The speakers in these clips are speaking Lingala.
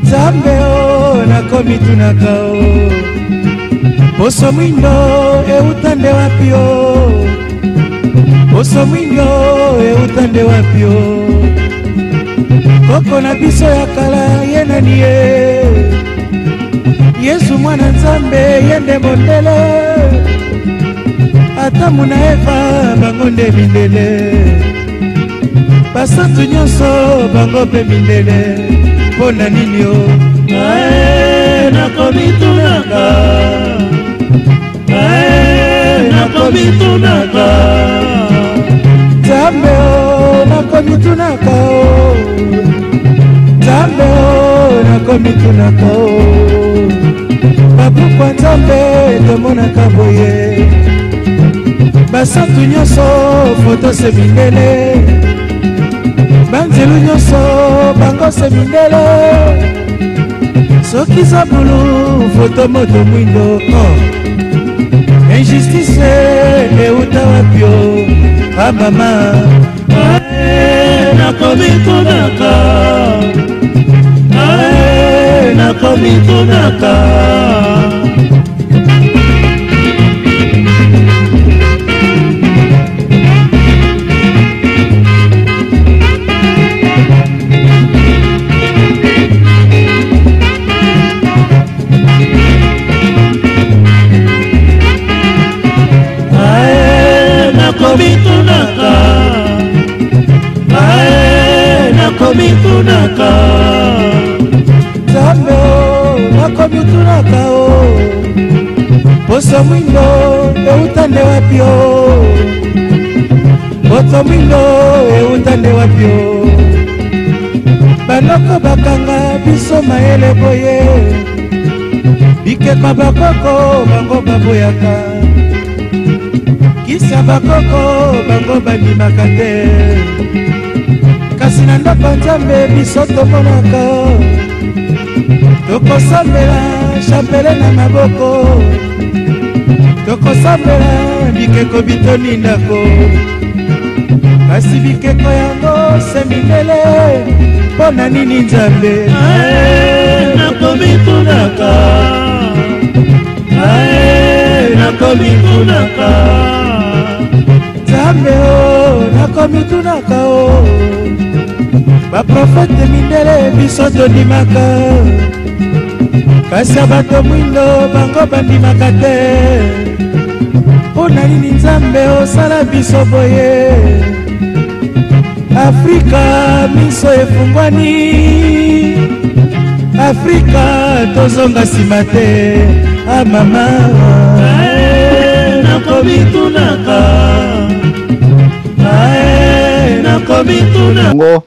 Nzambe o nakomitunaka o poso mwindo euta nde wapi o poso mwindo euta nde wapi o koko na biso ya kala ye nani ye Yesu mwana Nzambe ye nde mondele Adamu na Eva bango nde mindele Basantu nyonso bango mpe mindele mpo na nini o Nakomitunaka, nakomitunaka. Nzambe o nakomitunaka o Nzambe o nakomitunaka o Babuku ya Nzambe tomonaka boye Basantu nyonso foto se mindele Banzelu nyonso bango se mindele Soki zabulu foto moto mwindo oh. Injustice euta wapi o ah mama Nakomitunaka, nakomitunaka. Nakomitunaka, nakomitunaka. Nzambe o nakomitunaka o poso mwindo euta nde wapi o poso mwindo euta nde wapi o Banoko bakanga biso mayele boye bikeko bakoko bango baboyaka kisa bakoko bango bandimaka te kasi na ndako ya Nzambe biso tomonaka tokosambela chapele na maboko tokosambela bikeko bitoni ndako kasi bikeko yango se mindele mpo na nini Nzambe Nakomitunaka, nakomitunaka. Nzambe o nakomitunaka o baprofete mindele biso tondimaka kasi ya bato mwindo bango bandimaka te mpo na nini Nzambe osala biso boye Afrika miso efungwani Afrika tozonga nsima te ah mama Nakomitunaka, nakomitunaka. Ngo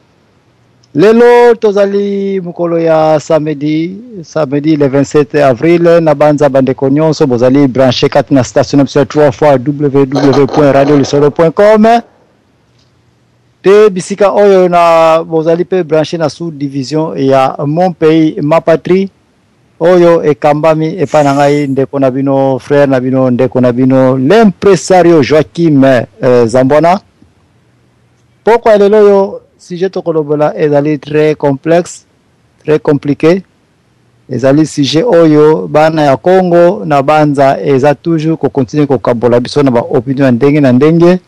lelo tozali mokolo ya samedi, samedi le 27 avril na banza bandeko nyonso bozali branché kati na station na biso ya 3 fois www point radio lisolo point com te bisika oyo na bozali pe branché na sous division ya mon pays ma patrie oyo ekambami epai na ngai ndeko na bino frère na bino ndeko na bino l'impresario Joachim Zambwana. Pokwa ya lelo oyo sujet tokolobola ezali très complexe, très compliqué. Ezali sujet oyo bana ya Congo na banza eza toujours ko continuer kokabola biso na ba opinion ya ndenge na ndenge.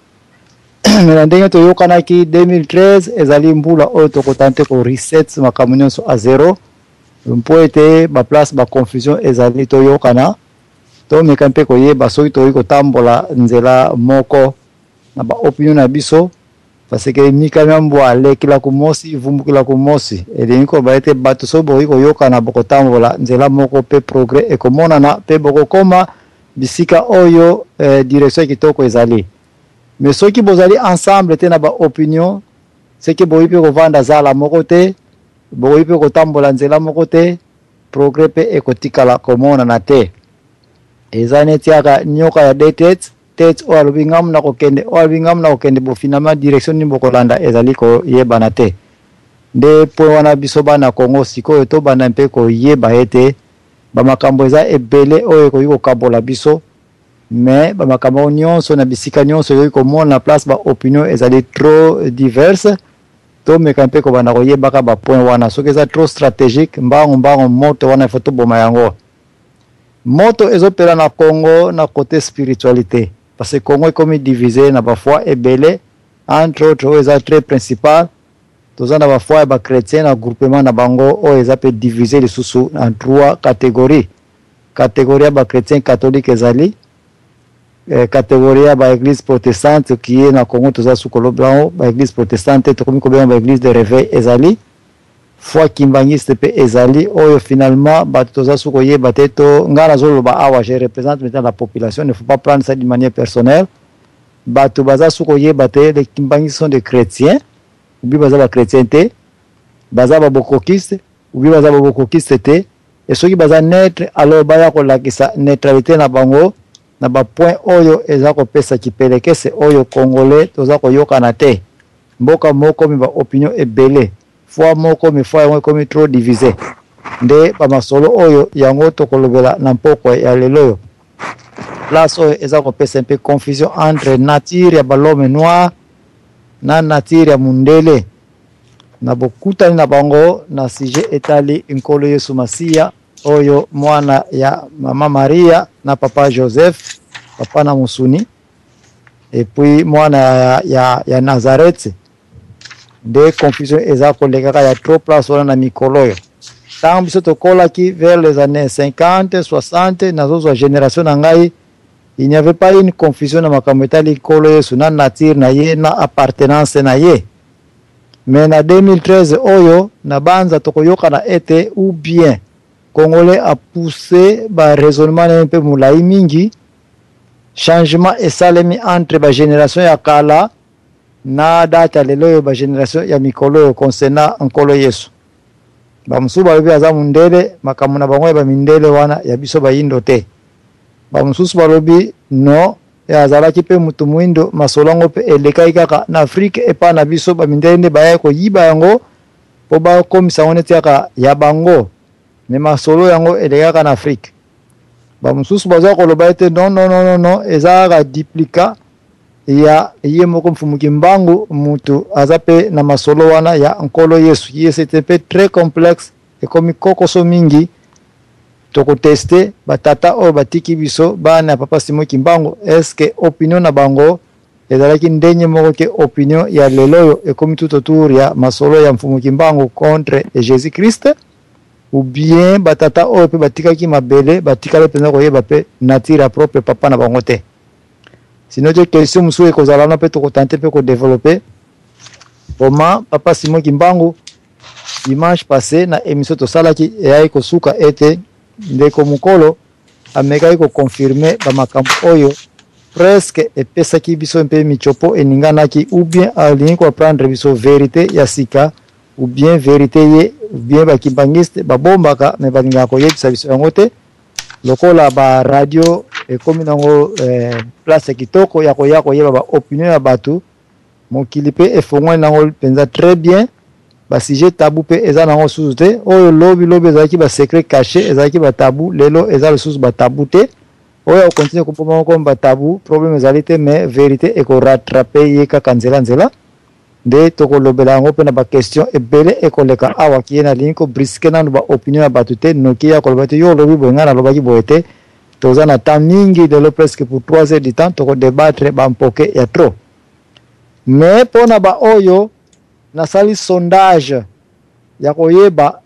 Mais na ndenge toyokanaki 2013 ezali mbula oyo tokotante ko reset makambo nyonso à zéro mpo ete ba place ba confusion ezali toyokana tomeka mpe koyeba soki tokoki kotambola nzela moko na ba opinion na biso parce que mikami ya mbwa alekela kumosi vumbukela kumosi elingi koloba ete bato soki bokoki koyokana bokotambola nzela moko mpe progrès ekomonana mpe bokokoma bisika oyo direction ya kitoko ezali. Mais soki bozali ensemble te na ba opinion, seke boyi mpe kovanda zala moko te, boyi mpe kotambola nzela moko te, progrès mpe ekotikala komonana te. Eza neti kaka nyoka ya deux têtes, tête oyo alobi ngamu na kokende, oyo alobi ngamu na kokende, bo finalement direction nini bokolanda ezali koyebana te. Nde point wana biso bana Congo sikoyo tobanda mpe koyeba ete ba makambo eza ebele oyo ekoki kokabola biso, mais ba makambo nyonso na bisika nyonso ekoki komona place ba opinion ezali trop diverse. Tomeka mpe kobanda koyebaka ba point wana. Soki eza trop stratégique, mbangu mbangu moto wana ifo toboma yango. Moto ezopela na Congo na côté spiritualité, parce que Congo ekomi divisé na ba foi ebele. Entre autres, oyo eza très principal, toza na ba foi ya ba chrétien na groupement na bango oyo eza mpe divisé lisusu en trois catégories. Catégorie ya ba chrétien catholique ezali, catégorie ya ba église protestante qui est na Congo, toza su koloba yango ba église protestante, tokomi kobenga ba église de réveil ezali, foi kimbanguiste mpe ezali. Oyo finalement bato toza su koyeba te. To ngai nazoloba awa, je représente maintenant la population, ne faut pas prendre ça d'une manière personnelle. Bato baza su koyeba te, les kimbanguistes sont des chrétiens ou bien baza ba chrétien te, baza babokokiste ou bien baza babokokiste te. E soki baza neutre, alors baya kolakisa neutralité na bango na bapoint oyo eza kopesa kipelekese oyo Congolais toza koyokana te. Mboka moko mi baopinion ebele, foi moko mi foi yango ekomi trop divisé. Nde bamasolo oyo yango tokolobela na mpokwa ya lelo oyo. Place oyo eza kopesa mpe confusion entre nature ya bal'homme noir na nature ya mundele na bokutani na bango na sujet etali Nkolo Yesu Masiya, oyo mwana ya mama Maria na papa Joseph, papa na mosuni, et puis mwana ya Nazareth. Nde confusion eza kolekaka ya trop place wana na mikolo oyo. Ntango biso tokolaki vers les années 50 60, nazozwa génération na ngai, il n'y avait pas une confusion na makambo etali Nkolo Yesu na nature na ye na appartenance na ye. Mais na 2013 oyo, na banza tokoyokana ete ou bien Congolais apoussé ba raisonnement na ye mpe molai mingi, changement esalemi entre bagénération ya kala na date ya lelo oyo, bagénération ya mikolo oyo concernant Nkolo Yesu. Bamosusu balobi aza mundele, makambo na bango ya bamindele wana, ya biso bayindo te. Bamosusu balobi non, azalaki mpe motu mwindo, masolo yango mpe elekaki kaka na Afrike epai na biso, bamindele nde bayaki koyiba yango mpo bakomisa yango neti kaka ya bango, mais masolo yango elekaka na Afrike. Bamosusu baza koloba ete non, non, non, non, non, eza kaka duplicat ya ye moko Mfumu Kimbangu, mutu aza mpe na masolo wana ya Nkolo Yesu. Ye c'était mpe très complexe, ekomi kokoso mingi. Tokoteste batata oyo batiki biso, bana ya papa Simon Kimbangu, est-ce opinion na bango ezalaki ndenge moko ke opinion ya lelo oyo ekomi tout autour ya masolo ya Mfumu Kimbangu contre Jésus Christ, ou bien batata oyo mpe batikaki mabele batikali mpenza koyeba mpe nature ya propre papa na bango te? Sinon te, question mosusu ekozala wana mpe tokotenter mpe kodévelopper comment papa Simon Kimbangu, dimanche passé na émission tosalaki, eyaki kosuka ete ndeko mokolo amekaki koconfirmer bamakambo oyo presque epesaki biso mpe michopo eninganaki, ou bien alingi koapprendre biso vérité ya sika, ou bien vérité ye ou bien bakimbangiste babombaka mais balingaka koyebisa biso yango te. Lokola baradio ekomi nango place ya kitoko ya koya koyeba baopinion ya bato, mokili mpe efongwani nango mpenza très bien, basujet tabou mpe eza nango susu te. Oyo lobi lobi ezalaki basecret caché, ezalaki batabou, lelo eza lisusu batabou te. Oyo akocontinuer koboma moko batabou, problème ezali te, mais vérité ekorattraper ye kaka nzela nzela. Nde tokolobela yango mpe na baquestion ebele ekoleka awa. Kiye nalingi kobrusquer nanu baopinion ya bato te, noki ya koloba te yo olobi boye, ngai nalobaki boye te. Toza na temps mingi lelo, presque pour 3 heures du temps tokodébattre bampoke ya trop. Mais mpona baoyo nasali sondage ya koyeba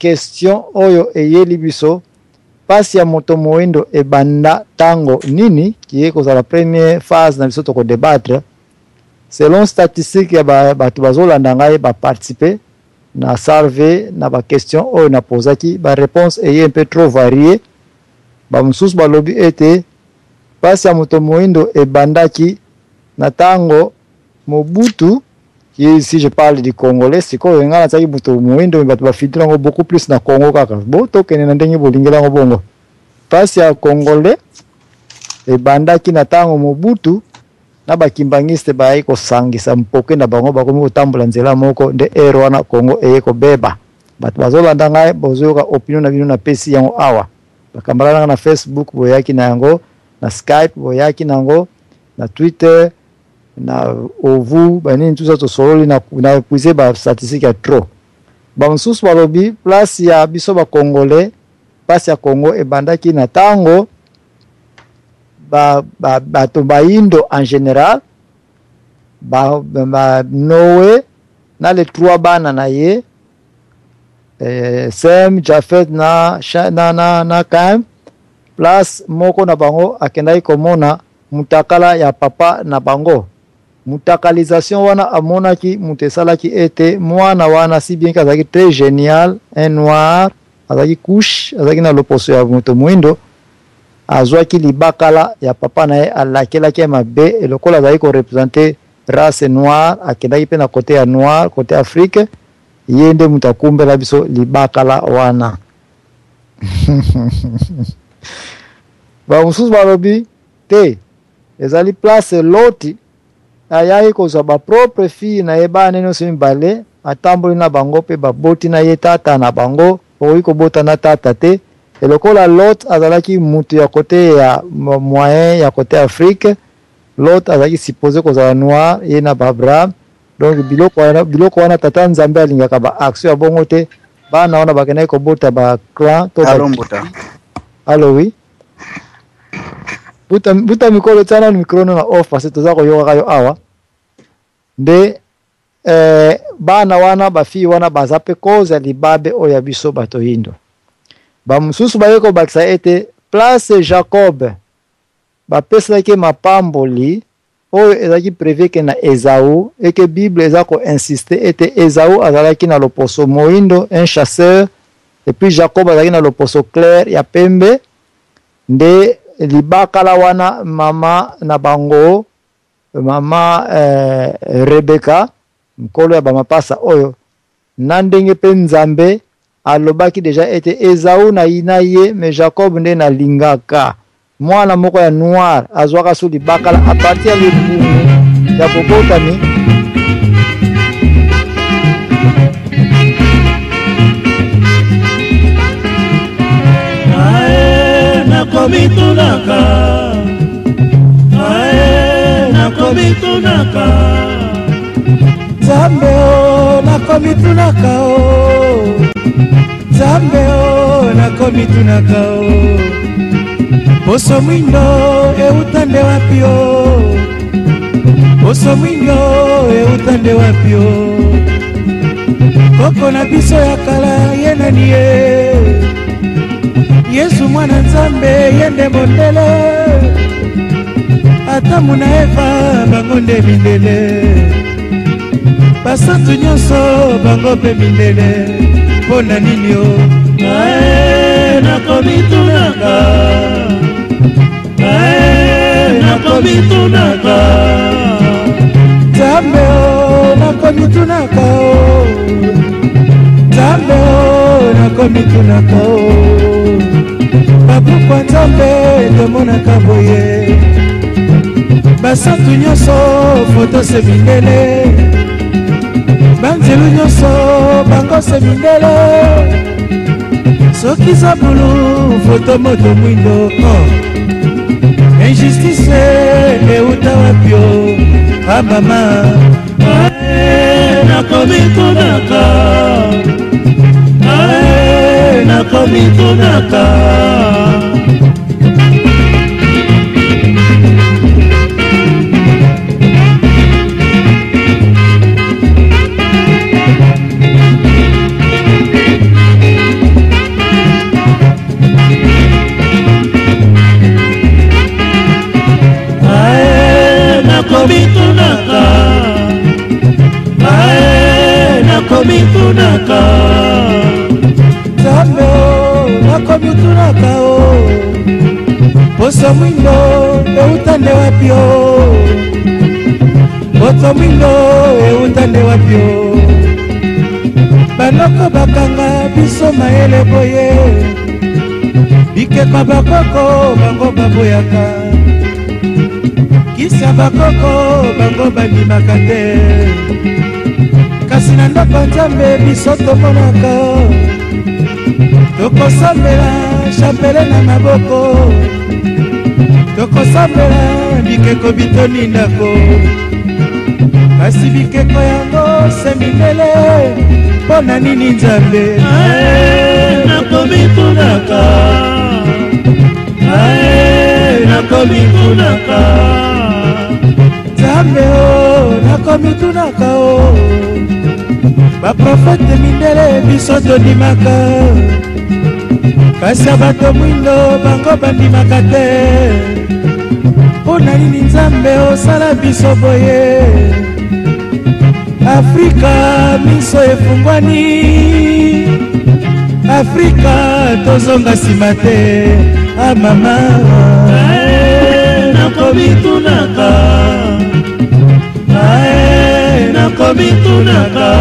question oyo eyeli biso, mpasi ya moto moyindo ebanda ntango nini, kiye kozala première phase na biso tokodébattre. Selon statistique ya bato bazolanda ngai, baparticiper na survey, na baquestion oyo napozaki, baréponse eye mpe trop varié. Bamosusu balobi ete mpasi ya moto moyindo ebandaki na ntango Mobutu. Si je parle du Congolais sikoyo, ngai nazalaki moto moyindo, bato bafiltre yango beaucoup plus na Congo kaka. Bo tokende na ndenge bolingela yango bongo. Mpasi ya Congolais ebandaki na ntango Mobutu na bakimbangiste bayaki kosangisa mpoke na bango, bakomi kotambola nzela moko. Nde ere wana Congo eye kobeba. Bato bazolanda ngai, bozoyoka opinion na bino, napesi yango awa. Bakambala nanga na Facebook boyaki na yango, na Skype boyaki na yango, na Twitter. Na ovu banini tout ça, tosololi na, na épuise ba statistique ya trop. Bamosusu balobi place ya biso bacongolais, place ya Congo ebandaki na ntango bato bayindo en général, ba Noé na les trois bana na ye, Sem, Jafet na Kam. Place moko na bango akendaki komona mutakala ya papa na bango. Mutakalisation wana amonaki moto esalaki ete mwana wana, si bien que azalaki très génial, un noir, azalaki couche, azalaki na loposo ya moto mwindo, azwaki libakala ya papa na ye, alakelaki ye mabe. Lokola azalaki koreprésenter race noire, akendaki mpe na côté ya noir, côté Afrique. Ye nde moto akumbela biso libakala wana. Bamosusu balobi te, ezali place Loti ayaki kozwa bapropre fille na ye, bana nyonso mibale, atamboli na bango mpe baboti na ye tata na bango. Okoki kobota na tata te. Elokola Lot azalaki mutu ya côté ya moyen, ya côté Afrique, Lot azalaki supposé kozala noir, ye na baAbraham. Donc biloko wana, tata Nzambe alingaka baaction ya bongo te. Bana wana bakendaki kobota baclan to Allô, Mbuta. Allô, oui. Buta, buta mikolo, tia nanu micro na off, parce toza koyokaka yo awa. Nde bana wana, bafille wana, baza mpe cause ya libabe oyo ya biso bato yindo. Bamosusu baye kobakisa ete place Jacob bapeselaki mapamboli oyo ezalaki prévu ke na Ezau, eke Bible eza koinsiste ete Ezau azalaki na loposo moindo, un chasseur, et puis Jacob azalaki na loposo clair ya pembe. Nde libakala wana, mama na bango, mama Rebeka, nkolo ya bamapasa oyo, na ndenge mpe Nzambe alobaki déjà ete Ezau nayina ye, mais Jacob nde nalingaka. Mwana moko ya noir azwaka so libakala à partir ya libumu ya bobotami. Ae, nakomitunaka, ae, nakomitunaka. Nzambe o, nakomitunaka o, Nzambe o, nakomitunaka o, poso mwindo euta nde wapi o? Poso mwindo euta nde wapi o? Koko na biso ya kala, ye nani ye? Yesu mwana Nzambe, ye nde mondele. Adamu na Eva, bango nde mindele. Basantu nyonso, bango mpe mindele. Mpo na nini o? Ae, nakomitunaka, ae, nakomitunaka. Nzambe o, nakomitunaka o, Nzambe o, nakomitunaka o. Babuku ya Nzambe tomonaka boye, basantu nyonso foto se mindele, banzelu nyonso bango se mindele. Soki zabulu foto moto mwindo, oh. Injustice euta wapi o? A mama. Ae, nakomitunaka, ae, nakomitunaka. Ae, nakomitunaka, ae, nakomitunaka. Nzambe o, nakomitunaka o, poso mwindo euta nde wapi o? Poso mwindo euta nde wapi o? Banoko bakanga biso mayele boye, bikeko bakoko bango baboyaka, kisa bakoko bango bandimaka te. Kasi na ndako ya Nzambe biso tomonaka, tokosambela chapelet na maboko. Tokosambela bikeko bitoni ndako, kasi bikeko yango se mindele. Mpo na nini Nzambe? Nakomitunaka, nakomitunaka. Nzambe o, nakomitunaka o, baprofete mindele biso tondimaka, kasi ya bato mwindo bango bandimaka te. Mpo na nini Nzambe osala biso boye? Afrika miso efungwani, Afrika tozonga nsima te. A mama, nakomitunaka, nakomitunaka.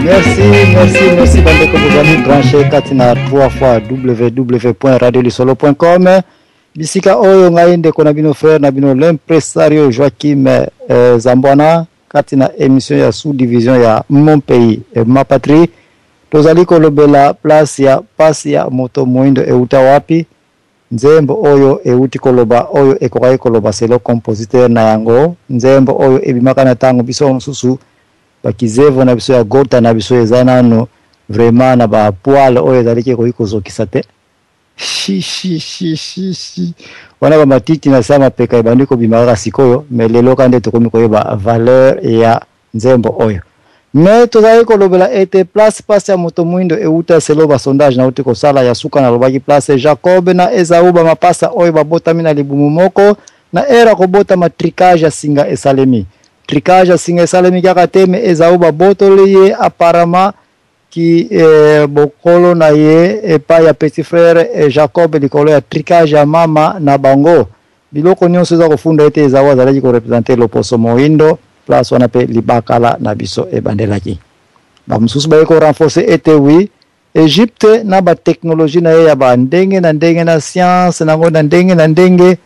Merci, merci, merci bandeko bozali branché kati na 3 fois www.radiolisolo.com, bisika oyo ngai ndeko na bino, frère na bino, l'impresario Joachim Zambwana, kati na émission ya sous-division ya Mon Pays et Ma Patrie. Tozali kolobela place ya pasi ya moto moindo euta wapi. Nzembo oyo euti koloba, oyo ekokaki koloba selon compositeur na yango, nzembo oyo ebimaka na ntango biso mosusu bakizevo na biso ya gota na biso eza nano vraiment na bapoile oyo ezalaki ekoki kozokisa te. Shi shi shi shi shi, wana bamatiti na sa mapeka ebandi kobima kaka sikoyo. Mais lelo ka nde tokomi koyeba valeur ya nzembo oyo. Mais tozalaki kolobela ete place pasi ya moto mwindo euta selon basondage nauti kosala ya suka. Nalobaki place Jacob na Ezau, bamapasa oyo babotami na libumu moko, na ere kobotama tricage ya singa esalemi. Tricage ya singa esalemi kaka te, mais Ezau babotoli ye apparemment ki bokolo na ye epai ya petit frère Jacob likolo ya tricage ya mama na bango. Biloko nyonso eza kofunda ete Ezau azalaki korepresente loposo moindo. Place wana mpe libakala na biso ebandelaki. Bamosusu baye korenforce ete oui, Egypte na batechnologie na ye ya bandenge na ndenge, na science nango na ndenge na ndenge,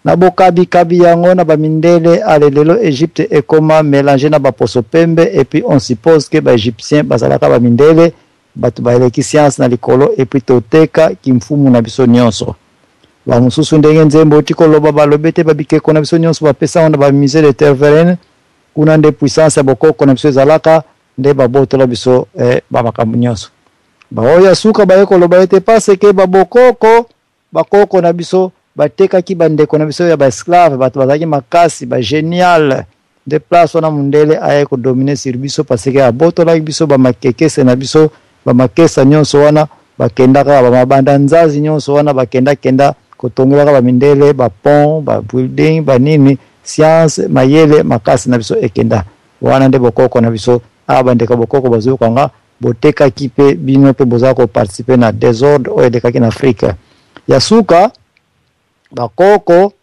na bokabikabi yango na bamindele, ale lelo Egypte ekoma mélange na baposo pembe. Et puis on suppose que baégyptien bazalaka bamindele, bato baleki science na likolo, et puis toteka kimfumu na biso nyonso. Bamosusu, ndenge nzembo oti koloba, balobi ete babikeko na biso nyonso bapesa ngo na bamusée de Tervuren. Kuna nde puissance ya bokoko na biso ezalaka, nde babotola biso bamakambo nyonso. Baoyo ya suka baye koloba ete parce que babokoko, bakoko na biso batekaki bandeko na biso ya baesclave, bato bazalaki makasi, bagénial, nde place wana mundele aye kodomine sur biso, parce que abotolaki biso bamakekese na biso, bamakesa nyonso wana bakendaka, bamabanda nzazi nyonso wana bakendakenda kotongelaka bamindele bapont, babuilding, banini, science, mayele makasi na biso ekenda wana. Nde bokoko na biso awa, bandeko bokoko bazokanga, botekaki mpe bino mpe boza koparticipe na désordre oyo elekaki na Afrike. Ya suka, bakoko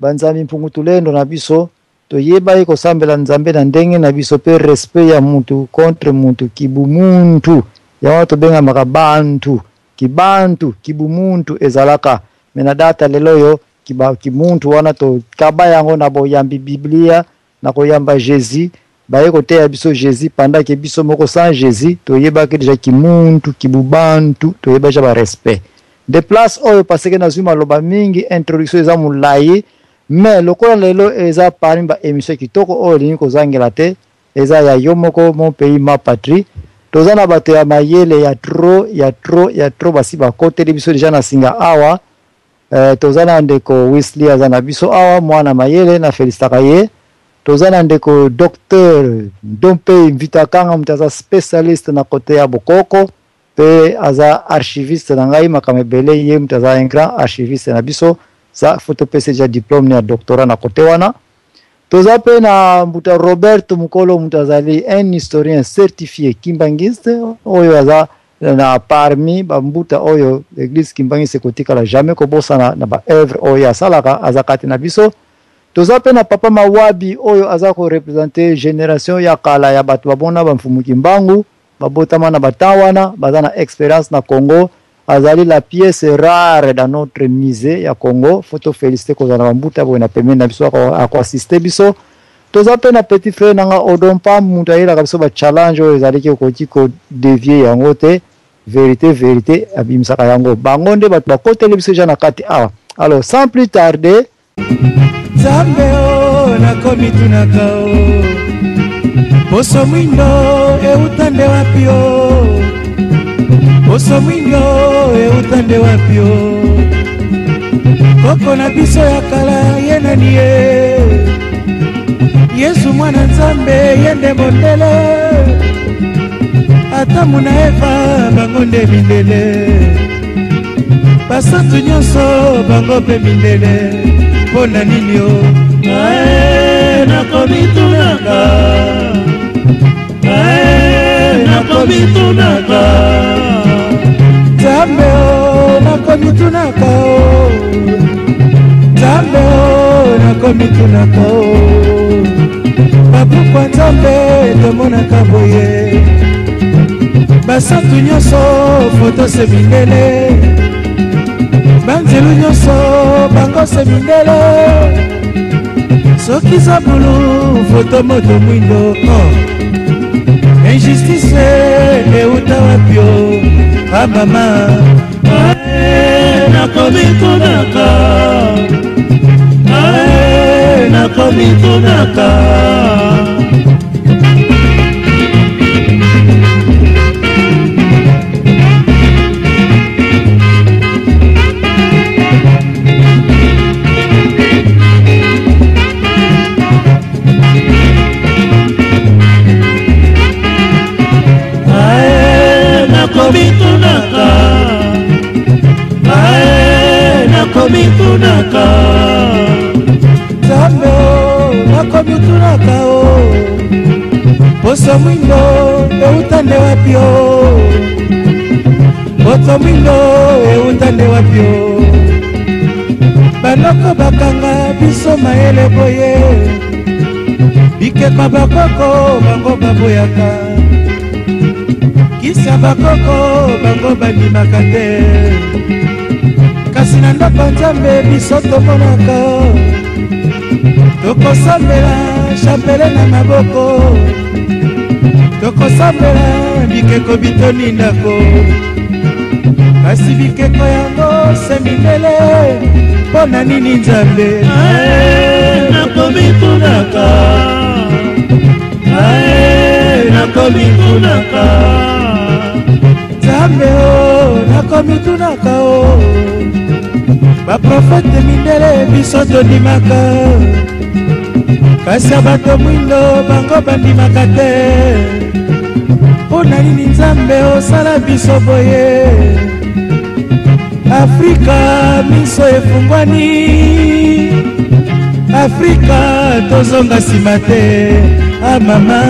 banzambi mpungu tulendo na biso, toyebaki kosambela Nzambe na ndenge na biso mpe respect ya mutu contre mutu, kibumuntu yango tobengamaka bantu, kibantu, kibumuntu ezalaka. Mais na data lelo oyo, kimuntu wana tokaba yango na boyambi Biblia, na koyamba Jésus. Baye koteya biso Jésus pendant que biso moko sans Jésus toyebaki déjà kimuntu, kibubantu, toyeba déjà barespect de place oyo. Parce que nazwi maloba mingi, introduction eza molai, mais lokola lelo eza parmi baémission kitoko oyo olingi kozangela te, eza ya yo moko Mon Pays Ma Patrie. Toza na bato ya mayele ya trop, ya trop, ya trop, basi bakoteli biso déjà na singa awa. Toza na ndeko Wisli, aza na biso awa, mwana mayele, na felicitaka ye. Toza na ndeko docteur Ndompe Mvitakanga, moto aza spécialiste na kote ya bokoko. Pe aza archiviste na ngai makambo ebele, ye moto aza un grand archiviste na biso. Sa faut topesa deja diplome ya doctorat na kote wana. Toza pe na mbuta Robert Mukolo, moto azali un historien certifié kimbanguiste, oyo aza na parmi ba mbuta oyo église kimbanguiste ekotikala jamais kobosana na ba œuvre oyo asalaka, aza kati na biso. Toza pe na papa Mawabi oyo aza ko représenter génération ya kala ya bato babona ba Mfumu Kimbangu, babotama na ba temps wana, baza na expérience na Congo. Azali la pièce rare dans notre musée ya Congo. Faut to féliciter kozala na bambuta boye na pembeni na biso, ako assister biso. Toza pe na petit frère nanga Odon Pam, moto ayelaka biso ba challenge oyo ezalaki okoki ko dévier yango te. Vérité, vérité, abimisaka yango. Bango nde bato bakoteli biso déjà na kati awa. Alors, sans plus tarder, Nzambe o nakomitunaka o poso mwindo euta nde wapi o poso mwindo euta nde wapi o koko na biso ya kala ye nani ye Yesu mwana Nzambe ye nde mondele Adamu na Eva bango nde mindele basantu nyonso bango mpe mindele mpo na nini o nakomitunaka nakomitunaka Nzambe o nakomitunaka o Nzambe o nakomitunaka o Babuku ya Nzambe tomonaka boye basantu nyonso foto se mindele banzelu nyonso bango se mindele soki zabulu foto moto mwindo oh. Injustice euta wapi o ah, mama nakomitunaka nakomitunaka nakomitunaka nakomitunaka Nzambe o nakomitunaka o poso mwindo euta nde wapi o poso mwindo euta nde wapi o banoko bakanga biso mayele boye bikeko bakoko bango baboyaka kisa bakoko bango bandimaka te kasi na ndako ya Nzambe biso tomonaka tokosambela chapele na maboko tokosambela bikeko bitoni ndako kasi bikeko yango se mindele mpo na nini Nzambe nakomitunaka nakomitunaka Nzambe o nakomitunaka o baprofete mindele biso tondimaka kasi ya bato mwindo bango bandimaka te mpo na nini Nzambe osala biso boye Afrika miso efungwani Afrika tozonga nsima te a mama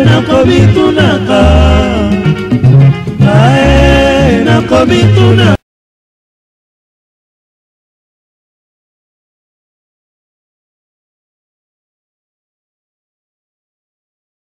nakomitunaka nakomitunaka.